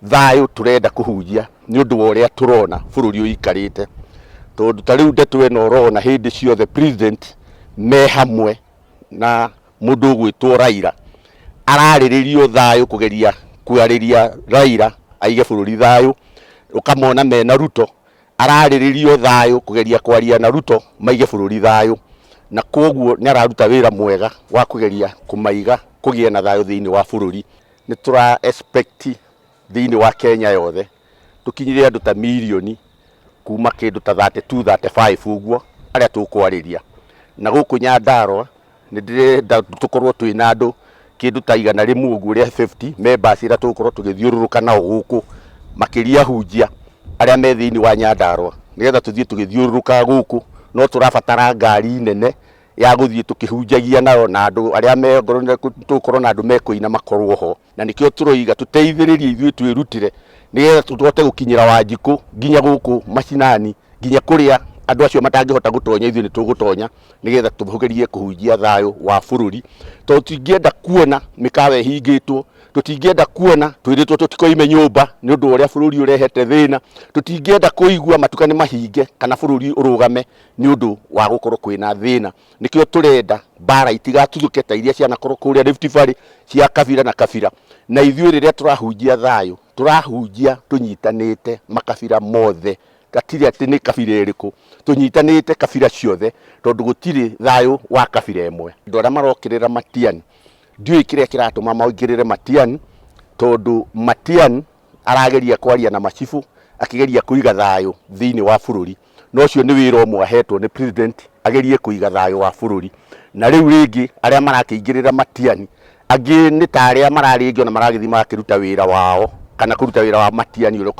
Thayũ tũrenda kũhunjia nĩ ũndũ wa ũrĩa tũrona bũrũri ũikarĩte, tondũ ta rĩu ndeto ĩno ũrona hĩndĩ ciothe president me hamwe na mũndũ ũgwĩtwo Raila ararĩrĩrio thayũ, kũgeria kwarĩria Raila aige bũrũri thayũ. Ũkamona mena Ruto ararĩrĩrio thayũ, kũgeria kwaria na Ruto maige bũrũri thayũ, na kwoguo nĩ araruta wĩra mwega wa kũgeria kũmaiga kũgĩe na thayũ thĩinĩ wa bũrũri. Nĩ tũra expect thĩinĩ wa Kenya yothe tũkinyĩre andũ ta mirioni kuma kĩndũ ta 32 35 ũguo arĩa tũkwarĩria. Na gũkũ Nyandarũa nĩ ndĩrenda tũkorwo twĩna andũ kĩndũ ta 100 ũguo rĩa 50 members arĩa tũgũkorwo tũgĩthiũrũrũka nao gũkũ, makĩria hunjia arĩa me thĩinĩ wa Nyandarũa, nĩgetha tũthiĩ tũgĩthiũrũrũkaga gũkũ. No tũrabatara ngari nene ya gũthiĩ tũkĩhunjagia nayo, na andũ arĩa me ngoro tũgũkorwo na andũ mekũina makorwo ho. Na nĩkĩo tũroiga tũteithĩrĩrie ithuĩ twĩrutĩre, nĩgetha tũhote gũkinyĩra Wanjikũ nginya gũkũ macinani, nginya kũrĩa andũ acio matangĩhota gũtonya, ithuĩ nĩ tũgũtonya, nĩgetha tũgerie kũhunjia thayũ wa bũrũri, tondũ tũtingĩenda kuona mĩkawa ĩhingĩtwo, tũtingĩenda kuona twĩrĩtwo tũtikoime nyũmba nĩ ũndũ wa ũrĩa bũrũri ũrehete thĩna, tũtingĩenda kũigua matuka nĩ mahinge kana bũrũri ũrũgame nĩ ũndũ wa gũkorwo kwĩna thĩna. Nĩkĩo tũrenda mbara itigatuthũke ta iria cianakorwo kũrĩa Rift Valley cia kabira na kabira. Na ithuĩ rĩrĩa tũrahunjia thayũ, tũrahunjia tũnyitanĩte makabira mothe, hatirĩ atĩ nĩ kabira ĩrĩkũ, tũnyitanĩte kabira ciothe, tondũ gũtirĩ thayũ wa kabira ĩmwe. Andũ arĩa marokĩrĩra Matiang'i, ndiũĩ kĩrĩa kĩratũma maingĩrĩre Matiang'i, tondũ Matiang'i arageria kwaria na macibũ, akĩgeria kũiga thayũ thĩinĩ wa bũrũri. Na ũcio nĩ wĩra ũmwe ahetwo nĩ president, agerie kũiga thayũ wa bũrũri. Na rĩu rĩngĩ arĩa marakĩingĩrĩra Matiang'i, angĩ nĩ ta arĩa mararĩngĩ ona maragĩthiĩ magakĩruta wĩra wao, kana kũruta wĩra wa Matiang'i ũrĩa.